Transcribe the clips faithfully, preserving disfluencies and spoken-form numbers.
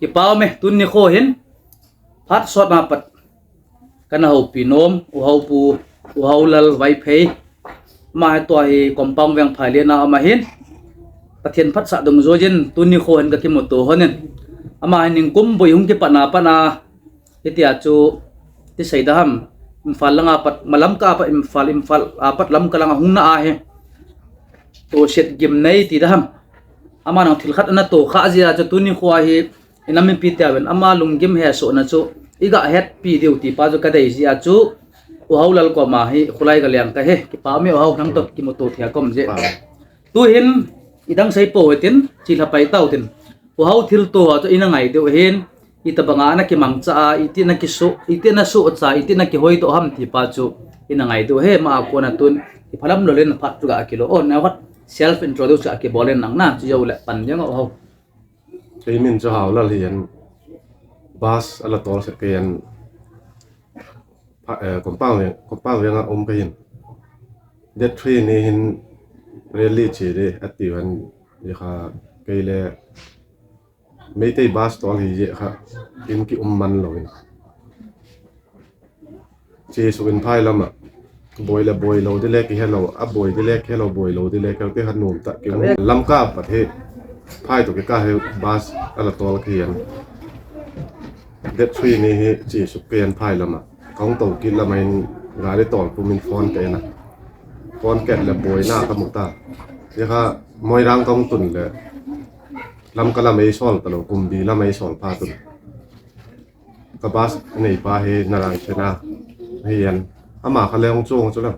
Kipa ume, tuni nikho hin phat sotna pat kana houpi nom u Haupu, u Haulal Vaiphei. Ama hi tua hi Kompang Veng Phailen a um ahin, Pathen phatsah dungjuiyin tuni nikho hin ka kimuto lhonin, ama hi ningkum boi hung kipatna pat a, hitia chu ti sei ding ham, Imphal langa pat, Malamka a pat, Imphal, Imphal a pat Lamka langa hung na ahi. Toset gimnei ti ding ham, ama nang thil khat ana to kha jeh a chu tuni nikho hi i nam mipi teuvin ama lunggim hesohna chu i ga hetpi diu ti pa chu ka dei jeh a chu, u Haulal koma hi kholai ka leng kahi. Kipa ume u Hau, nang toh kimuto thei a ka um jeh. Tuhin i dang sei pou hitin, chilha pai tau tin. U Hau, thilto a chu i na ngai diu ahin, itobanga na kimangcha a, iti na kiso, iti na sohcha, iti na kihoidoh ham ti pa chu i na ngai diu ahi. Ama a kona tun i phalam lolin phat chu ga kilo. O, neo khat self introduce ga kibol in nang na, chujou le pan ding u Hau. Kei min chu Haulal hihen, bus ala tol se kei an, pha-, eh, Kompang Veng, Kompang Veng a um kahin. Date three ni hin rally che ding ati uva, hikha kei le Meitei bus tol hi jeh kha in kium man louvin. Che suk in phai lam a, boi le boi lou ding le kihe lou, a boi ding le kihe lou, boi lou ding le kihe lou, ti kha nom tah kium. Lamka pat hi phai toh kikah hi bus ala tol kahin. Date three ni hi che suk kahin phai lam a. Kahung tou kit lam a hin gari tol pum in phone ka en a. Phone ka et le boina kamu ta. Hikha Moirang kahung tun le Lamka lam eisol talou, Kumbi lam eisol phat un. Ka bus neipa hi Naransen a hihen, ama kha le hung chung chu la.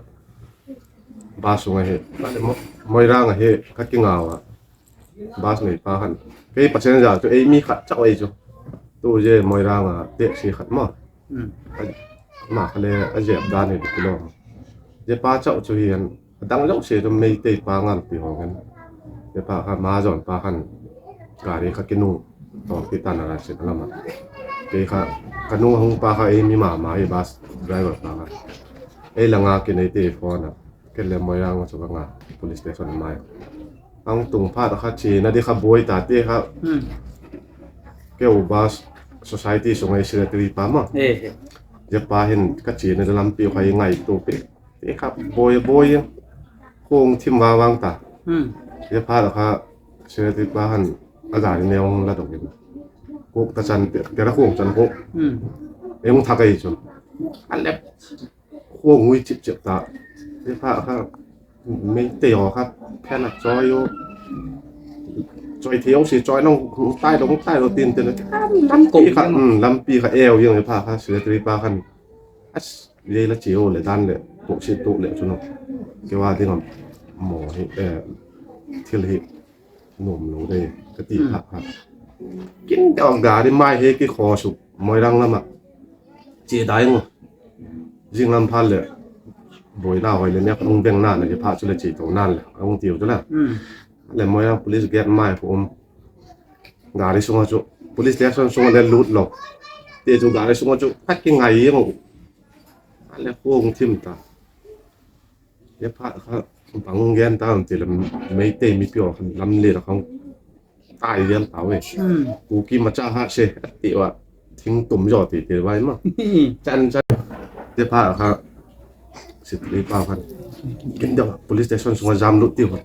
Bus sunga hi, Mo-, Moirang a hi ka kingah uva. Bus neipa khan, kei passenger chu eimi khat chauh ahi chu. Tu jeh Moirang a taxi khat mo. Hmm. A, ama kha le ajep dan hi kilou. Jeh pa chauh chu hihen, adang jouse chu Meitei pa ngal ti hong hen. Jeh pa kha Mahajon pa khan gari kha kinung tol kit tan Naransen lam a. Kei kha kanung hung pa kha eimi mama hi, bus driver pa kha. Ei langa kinei te phone a. Kei le Moirang chu ka nga police station mai. Ahung tung phat a kha chena ding kha boi ta te kha. Hmm. Kei u bus society sunga secretary pa mo. Eh, eh. Jeh pa hin ka chena ding lampi kha i ngaito pe. Te kha boi boi. Khong thim vang vang ta. Hmm. Jeh phat a kha secretary pa khan a gari neo hung la dong in. Kok ta chan te, te la khong chan kok. Hmm. Ei hung thak ahi chu. A le Khong ui chip chip ta. Jeh phat kha Meitei ho kha phen a choi u. Choi thei u si choi nung tai lou, tai lou tin tin. Lampi kha, hmm, lampi kha eu jeng jeh phat kha secretary pa khan. As, jeh la che u le dan le, tok si tok le chu no. Kei va ding am mo hi, eh, thil hi. Nom lou dei, ka ti. Hmm. Phat phat. Kin dong gari mai hi kikho suk, Moirang lam a. Che dai ngo. Jing lam phat le. Boina hoi le, nek hung deng nan le, phat chu le che to nan le, hung tiu chu la. Hmm. Le Moirang police gate mai khu um. Gari sunga chu, police station sunga le lut lou. Te chu gari sunga chu, phat kingai jeng u. Le hung thim ta. Jeh phat kha bang gen ta um ti le Meitei mipi ho khan lam le la khang tai gen ta ve. Hmm. Kuki macha ha se ti uva thing tum jo ti ti vai ma. Chan chan. Jeh phat kha secretary pa khan kin dong police station sunga jam lut ti uva.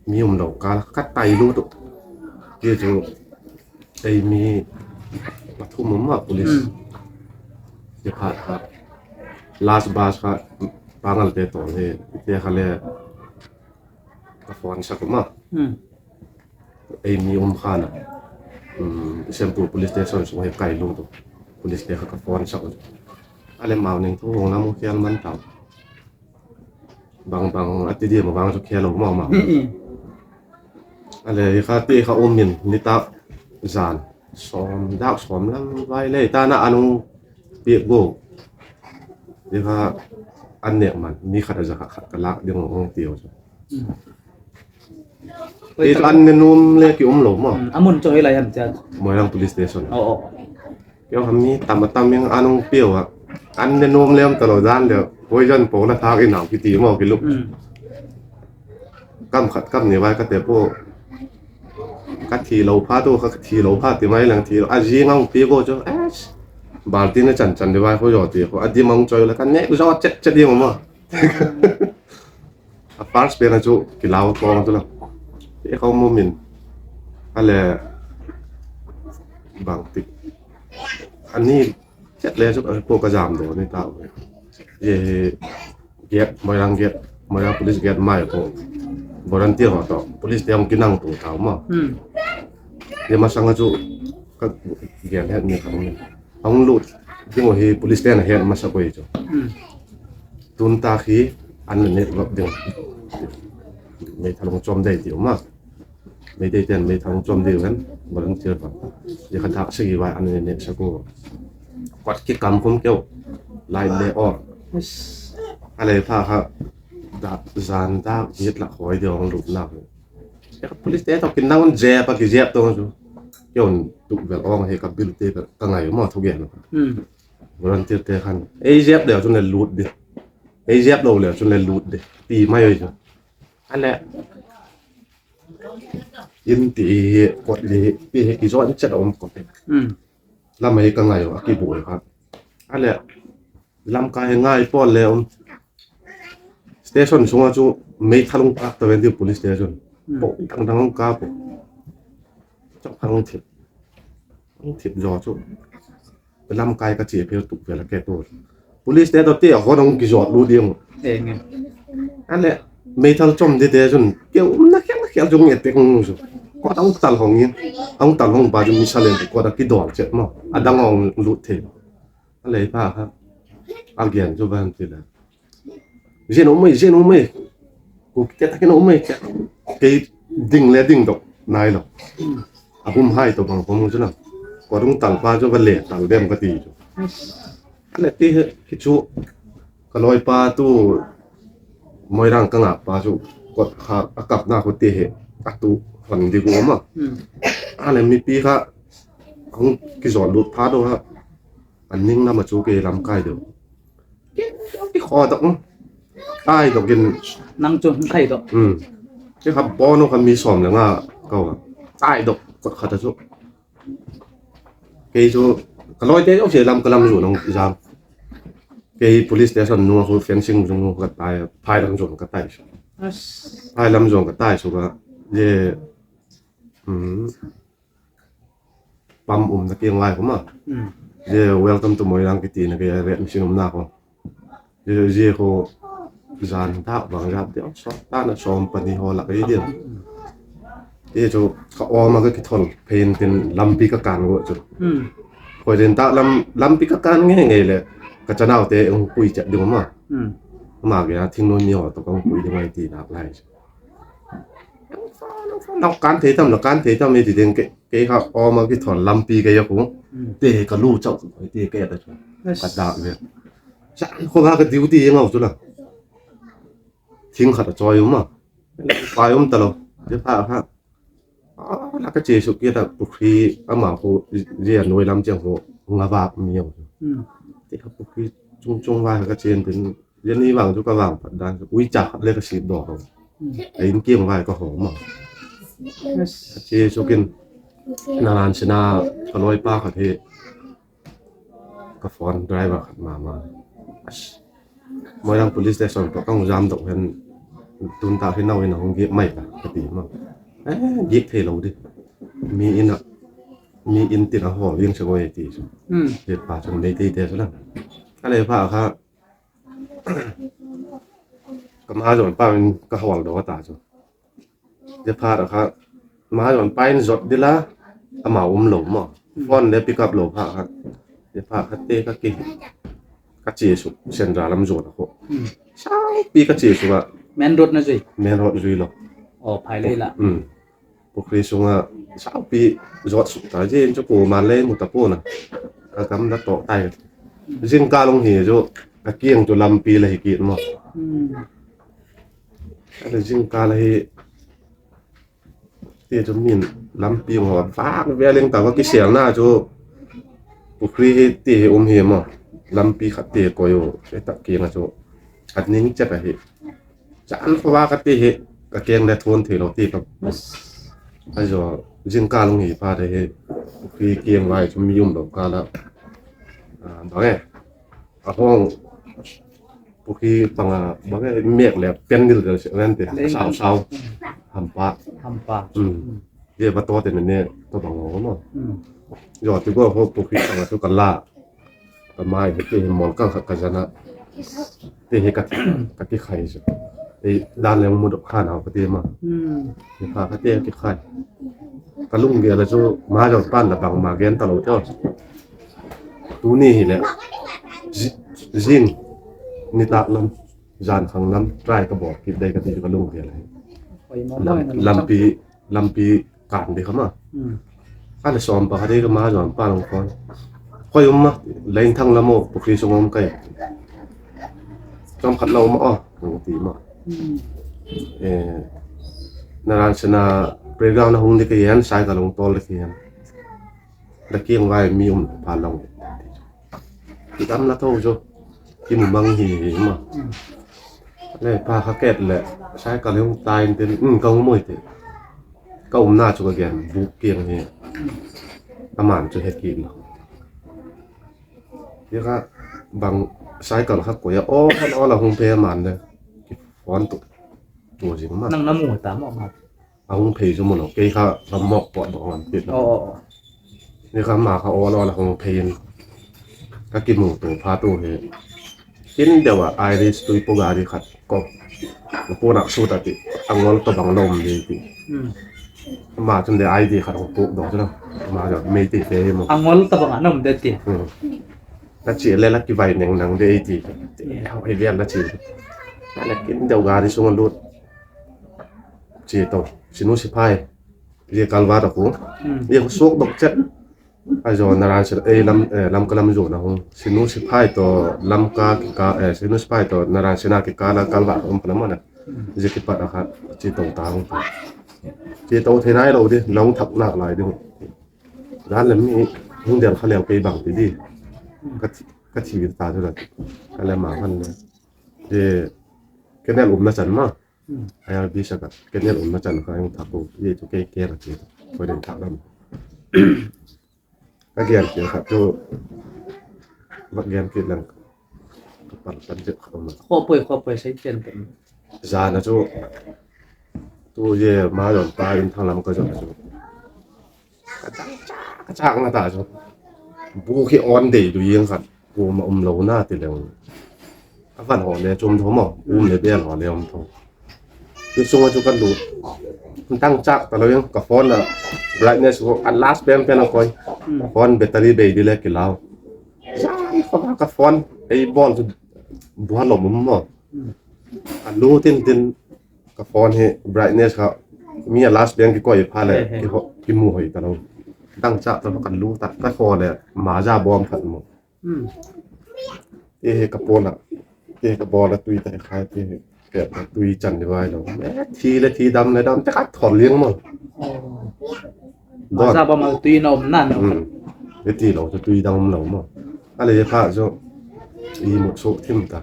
Mi um lou kal a ka tai lut u. Ti chu eimi pathum um a police. Hmm. Jeh phat kha last bus kha Pangal te tol hi, te kha le ka phone sak um a. Hmm. Eimi um khan a. Hmm, Bishnupur police station sunga hi kai lut u. Police te kha ka phone sak u. A le mau ning thu hung lam u khial man tau. Bang bang ati dia ma bang chu khel lou ma ma. Mm, mm. A le, hi kha ti kha um in, ni ta jan som, dak som lang vai le, ta na anu pi go. Hi kha an nek man, mi khat a ja khat, khat ka lak ding ong ti o chu. Mm. Ti an ne num le ki um lou ma. Mm, amun chu hi lai ham cha. Moirang Police Station. Oh, oh. Keo ham mi tam a tam meng anung piu a. An ne nom lem ta lou dan le. Poison po la thak in au kiti mo ki lup. Mm. Kam khat kam ni vai ka te po. Ka thi lou pha tu, ka thi lou pha ti mai lang thi lou. A jing ang pi ko chu. Bal ti na chan chan di vai ko jo ti ko. A di mang choi la ka ne jo chet chet di ma. A first pen a chu kilau ko tu la. E ko mo min. Ale bang ti. Ani chet le chu ko ka jam do ni ta. Ye Gate, Moirang gate, Moirang police gate mai ko. Volunteer ho to, police te hung kinang tu tau ma. Hmm. Ye masang a chu ka gen het ni kha ni. Hung lut, ding hi police te na het masa ko chu. Hmm. Tun ta khi an ne lop ding. Meithal hung chom dei ti ma. Meitei ten meithal chom ding ven, volunteer pa. Ye kha dak sagi vai an ne ne sa ko. Kot ki kam kum keu. Lai le o. Ale pha kha da jan da git la khoi de ong lut na. Ye kha police te to kin na un je pa ki je to chu. Keu tu vel ong he ka bil te ka ngai mo thu gen. Hmm. Volunteer te khan. Ei je le chun le lut de. Ei je lo le chun le lut de. Ti mai oi chu. Ale. In ti hi, kot li hi, ti hi, kijo in chet om kot. Hmm. Lam hi ka ngai, a kibu ka. Ale, lam ka hi ngai pol le um. Station sunga chu, meithal hung kap ta ven ti police station. Hmm. Po, dang dang hung kap po. Chok hang thip. Hung thip jo chu. Lamkai ka che phel tuk vel a ke to. Police te to te a hon hung kijot lut ding. Enge. Ale, meithal chom de te chun, ke um na khel na khel jong e te kung su. Kot a hung tal hong in. A hung tal hong ba jong mi sa len kot a kidol chet mo. A dang hung lut thei. Ale pha kha. A gen chu ban ti la. Jin um mai, jin um mai. Ku ke ta ke no mai ke. Ke ding le ding dok nai lo. A hum hai to bang hom chu na. Ko dung tal pa chu va le tal dem ka ti chu. Ale ti he ki chu ka loi pa tu Moirang ka nga pa chu ko kha a kap na ko ti he a tu hon di ko ma. Hmm. Ale mi pi kha hung kijot lut pha do ha. An ning lam a chu ke lamkai do. Ki kho dok. Tai dok in. Nang chu hung thai dok. Hmm. Ki kha bon kha mi som le nga ko. Tai dok kot kha ta chu. Ke chu ka loi te jong se lam ka lam ju nang jam. Ke police station nu khu fencing jong nu ka tai phai lam jong ka tai. As. Phai lam jong ka tai su ka. Ye. Hmm. Pam um na kiang lai ko ma. Hmm. Ye welcome to Moirang kiti na ke re machine um na ko. Ye, ye ko jan ta bang jap de so ta na som pani ho la ke de. Ye chu ka om a ka kithol phen tin lampi ka kan go chu. Hmm. Ko den ta lam lampi ka kan nge nge le ka chanau te ung pui chat ding ma. Hmm. Ma ge a thing no ni ho to ka ung pui ding mai ti na lai. Nau kan thei tam, nau kan thei tam, e ti ding ke, ke kha om a kithol lampi ke ya ku. Hmm. Te ka lu chau, te ke ta chu. Yes. Ka da ve. Sa ko ga ka duty yang au chu la. Thing khat a choi um a. Pa um ta lo. Te pa kha. A, la ka che su ke ta pukhri ama ko je noi lam chang ko nga va mi au. Hmm. Te ka pukhri chung chung va ka chen tin. Ye ni vang chu ka vang phat dan chu. Ui cha khat le ka sit do ho. Hmm. A in kiang vai ka ho ma. Yes. Che su kin na nan sina ka loi pa khat he. Ka phone driver khat ma ma. As. Moirang police station to ka hung jam dok hen tun ta hi nau in a hung gik mai ta ka ti ma. Eh, gik thei lo di. Mi in a, mi in tin a ho ving se goi ti. Hmm. Ye pa chung dei te te su la. Ka le pa kha Ka mahajon pa in ka hol do ta chu. Te phat a kha, mahajon pa in jot dila, ama um lo mo. Phone le pick up lo pha kha. Te phat kha te ka ki, ka che su, Sendra lam jot a ko. Hmm. Saupi ka che su a. Main road na jui? Main road jui lo. Oh, phai le la. Hmm. Pukhri sunga saupi jot su ta jin chu ko ma le mu ta po na. Ka kam da to tai. Jingkah long hi chu a kiang chu lampi la hi kit mo. Hmm. Ale jingkah la hi ti chu min lampi mo vak ve leng ta va kisel na chu pukhri hi ti hi um hi mo. Lampi khat ti ko yo. E ta kiang chu. At ning chet a hi. Chan khova ka ti hi, ka keng le thon thei lo ti ka. Yes. Ajo, Jingkah lung hi pa te hi, pukhri kiang vai chu mi um lou kah la. Ah, bang e. Ahung pukhri panga bang e, mek le pen dil del se ven te. Leng. Sao sao. Hampa. Hampa. Hmm. Hmm. Ye ba to te ne ne to bang o mo. Hmm. Yo ti go ho pukhri panga chu ka la. Ka mai, ka ti hi mol kal khat ka jana. Ti hi ka ti, ka ti khai se. Ei, dan le mu dok khan au ka ti ma. Hmm. Ni kha ka ti ki khai. Ka lunggel a chu ma jong pan la bang ma gen ta lou te. Tuni hi le. Ji-, jing. Ni ta lam. Jan khang lam. Try ka bol kit dei ka ti ka lunggel a. Oi, ma Lam-, ma na lampi, lampi kan di kama. Hmm. Kan som pa kadi kama jong pa long kon. Koi um ma, lain thang lamo, pukhri sung um kai. Som khat lo ma, oh, nang ti ma. Hmm. Eh, Narayan Sena playground na hung di ka yan, sai ka long tol di ka yan. Da kiang vai mi um pa long. Ki tam la tho jo. Ki mu mang hi hi ma. Hmm. Le pa kha ket le, sai ka le hung tai tin, um, ka hung moi te. Ka umna chu ka gen, bu kiang hi. Aman chu he ki lo. Ye ka bang sai ka kha ko ya, o, o la hung pe man le. Ki phone tu. Tu jing ma. Nang na mu ta mo ma. Ahung phei chu mu lo, kei kha ka mok pot dong lam pit lo. Oh, oh, oh. Ni kha ma kha ol ol ahung phei in. Ka kimu tu pha tu hi. Kin deu a Irish tui pu gari khat ko. Ko nak su ta ti. Angol to bang lom de ti. Hmm. Ma chun de I D khat ko puk dong chu lo. Ma jo mei ti pe hi mo. Angol to bang anom de ti. Hmm. Ka chi le la ki vai neng nang de ti. Yeah. Hau hi vial la chi. Ka le kin deu gari sung lut. Chi to, sinu sipai. Ye kalwa ta ku. Hmm. Ye ku sok dok chet. A jo Narayan Sena, eh, lam, eh, Lamka lam jo na hung. Sinu sipai to Lamka kikah, eh, sinu sipai to Narayan Sena kikah la kalwa um pa na ma na. Hmm. Ye kipat a khat, chi to ta hung. Chi to thei nai lo di, long thak nak lai di. Dan le mi hung del kha leu kei bang ti di. Ka thi, ka thi ta chu la. Ka le ma kan le. Ye, kenel um na chan ma. Hmm. Aya bi sa ka. Kenel um na chan ka yung thak ko. Ye chu kei kei la chi. Ko den thak lam. Ka gen kei kha chu. Ba gen kei lang. Ka pan pan je kha ma. Kho poi, kho poi, sai chen pen. Jana chu. Tu ye ma yon ta in thang lam ka jon chu. Ka chak, ka chak na ta chu. Bu khi on dei du yeng khat. Pu ma um lo na ti leng. A van ho le chum tho mo. Um le bel ho le um tho. Ti sunga chu ka lut. Tang chak ta lo yeng ka phone la. Brightness ko a last pen pen a koi. Hmm. Phone battery bei di le ki lau. Jai ko ka phone. Ei bol chu bua lo mo mo. Hmm. A lu tin tin. Ka phone hi brightness kha mi a last bank ki koi pha le. He, he. Ki ho, ki mu hoi ta lo. Dang cha ta ka lu ta ka kho le ma ja bom khat mo. Hmm. E he ka pona. E ka bola tui ta khai te he. Ke tui chan di vai lo. E thi le thi dam le dam te ka thol liang mo. Oh. Don. Ma ja bom a tui na um nan. Hmm. E ti lo tui dam um lo mo. Ale pha jo. I mu so thim ta.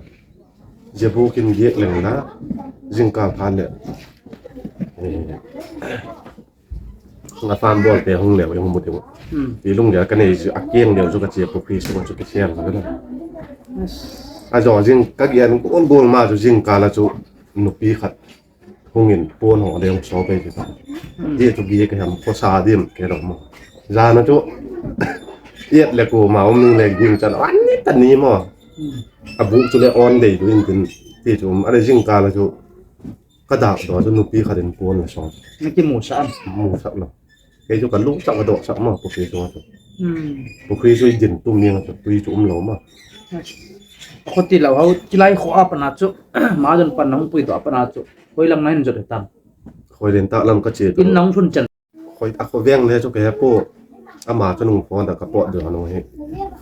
Jebu kin giek leng la, jingkal phat le. Eh, nga fan bol te hung leu, hung mu te. Hmm. Ti lung le ka nei a kiang leu chu ka che pu phi su chu ka che ang ka na. Yes. A jo jing ka gian gol gol ma chu jingkal a chu nupi khat hung in pon ho le hung so pe ti ta. Hmm. Ye chu giek ka ham ko sa dim ke ro mo. Jana chu yet le ko ma um ning le ging chan an ni ta ni mo. Hmm. A buk chu le on dei du in tin ti chu um, a le jingkal a chu ka dak do chu nupi khat in pon la song. Na ki mu sa am? Mu sa lo. Kei chu ka lu sa ka do sa ma pukhri chu chu. Hmm. Pukhri chu din tu miang chu tui chu um lo ma. Kho ti lo hau, ki lai kho a pa na chu, ma jon pan nang pui do pa na chu. Hoi lang nang jot tam. Hoi len ta lam ka che tu. In nang thun chan. Khoi, a khoveng le chu ka he po. Ama chu nung phone da ka pot du anu hi.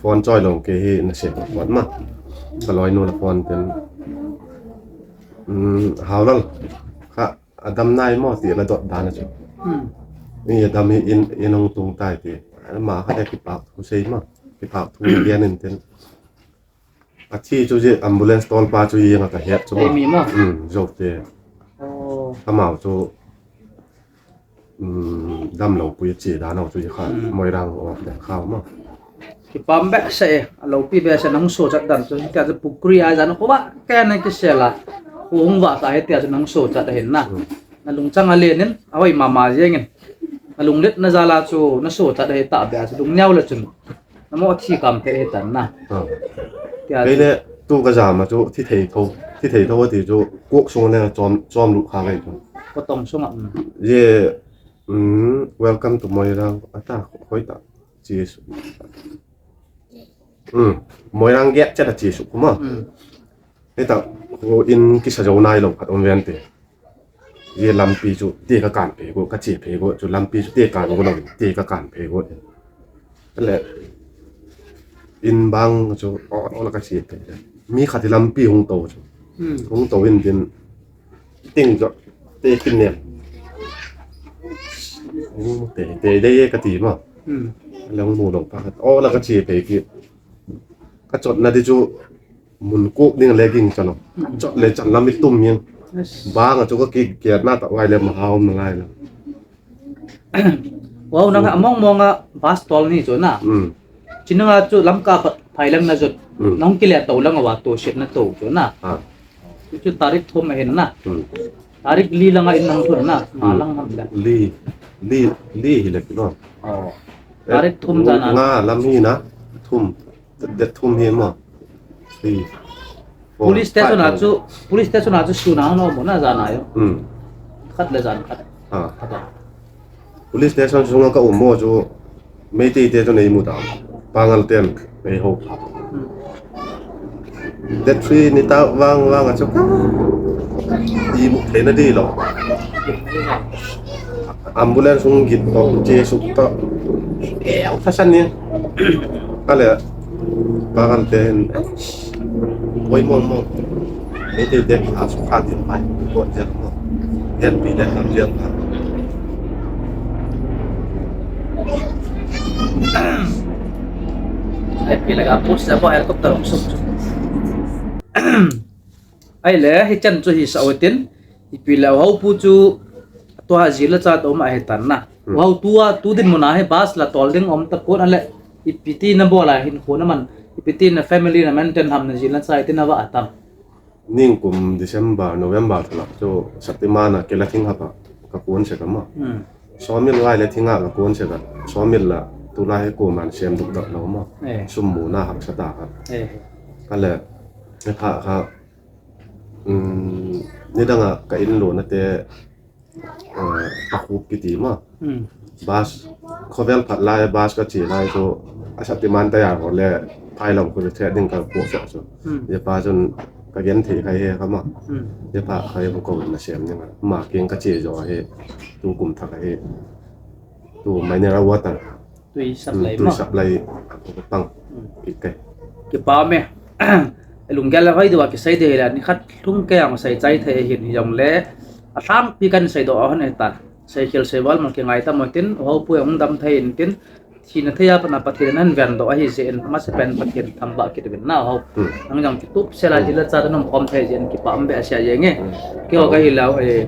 Phone choi long ke hi na se pot ma. Ka loi nu la phone ten. Um, hau lal. Kha, a dam nai mo ti la dot dan chu. Hmm. Ni a dam hi in, in hung tung tai ti. Ama kha le kipak thu sei ma. Kipak thu gen in ten. A thi chu ji ambulance tol pa chu jeng a ka het chu. Ei mi ma? Hmm, jo te. Oh. Amau chu. um, damlou pui che dan ho chu kha, hmm, Moirang o dan kha ma. Kipah behseh e, alopi behseh nahung sochat dan chu, tia chu pukri a jan ho ba, kei na kisel a, hung vah ta hi tia chu nahung sochat ahin na. Hmm. Nalungchang alen in, ahoi mama jeng in. Nalunglet na jal a chu, nasochat ahi tahbeh a chu, lungneo le chun. Namo thi kam thei ahi tan na. Ah. Tia chu. Kei le tu kajam a chu, thi thei tho, thi thei tho ti chu, kok sung le chom, chom lu kha kei chu. Kotong sung a, um. Ye, um, welcome to Moirang, ata, hoi ta. Jesu. Um, Moirang gate chat a Jesu kuma. Um. Heta, ho in kisa jou nailou khat um ven te. Ye lampi chu te ka kan phe go, ka che phe go, chu lampi chu te kan go lou, te ka kan phe go. Le, in bang chu, o, o la ka che phe. Mi khat hi lampi hung to chu. Hmm. Hung to in din, ting chu, te kin nem. Hung te, te de ye ka ti ma. Hmm. Le hung mu lou pa khat. O la ka che phe ki. Ka chotna di chu, mun kok ding le ging chan o. Hmm. Chot le chan lam i tum yin. Yes. Bang a chu ka ki, kiat na ta ngai le ma hao na ngai le. Wow, nang a mong mong a bus tol ni chu na. Hmm. Chin a chu Lamka phat phai lang na jot. Hmm. Nang ki le to lang a wa to shet na to chu na. Ah. Chu, chu tarik thum ahin na. Hmm. Tarik li lang a in nang thun na. Ma, hmm, lang ham le. Li, li, li hi le ki no. Oh. Eh, tarik thum ta na. Nga lam hi na. Thum. Date thum hi ma. Three, four, police station five a chu, police station a chu sun a no mo na jan a yo. Hmm. Khat le jan khat. Ah. Khat a. Police station sunga ka um mo chu Meitei te chu nei mu ta. Pangal ten nei ho. Hmm. Date three ni ta vang vang a chu ka i mu thei na di lou. Ambulance hung gin to, che suk to. Eh, ang fasan ni. Kale, bakal ten. Oi, mo, mo. Ete, ete, a suk kha din pai. Ko jet mo. Jet pi le kam jet. Ai pi le ka post le ko helicopter suk. Ahile, hichan chu hisah u tin, ipi le u Haopu chu, tua jil a cha toh ma ahi tan na. Hmm. U Hao tua, tu dinmun a hi bus la tol ding um ta pon ahile, ipi ti na bol a hin khu na man, ipi ti na family na maintain ham na jil a cha itin a va atam. Ningkum December, November thla chu Shaktiman a kei la thing hapa ka kon se ka ma. Hmm. Sawmil ngai le thinga ka kon se ka. Sawmil la tulai hi koman sem duk dak lo ma. Eh. Sum mu na haksa ta ka. Eh. Ka le, ne pha ka, um, nidanga ka in lo na te, uh, a khup kiti ma. Hmm. Bus, khovel phat lai bus ka che lai chu, a Shaktiman tayar ho le, phai lam khu le the ding ka ko sa chu. Hmm. Ye pa chun ka gen thei khai he ka ma. Hmm. Ye pa khai ko na sem ni ma. Ma keng ka che jo he. Tu kum thak he. Tu mineral water. Tui supply, hmm, tui ma. Supply pang. Hmm. Ikai. Kipa me. Lunggel le hoi diu a kisei di le ni khat lhung kei ang sei chai thei hin jong le. A thang pi kan sei do a hon e ta. Sei khel sei val ma ki ngai ta mo tin, u Haopu hung dam thei in tin. Thina thei a pat na Pathen in ahin ven do ahi jeh in, masa pen Pathen thangvah kit uvin na u Hao. Hmm. Nang jong kitup sel a, hmm, jil a cha ta nom khom thei jeh in kipah um behseh jeng e. Hmm. Kei ho ka hi lou e.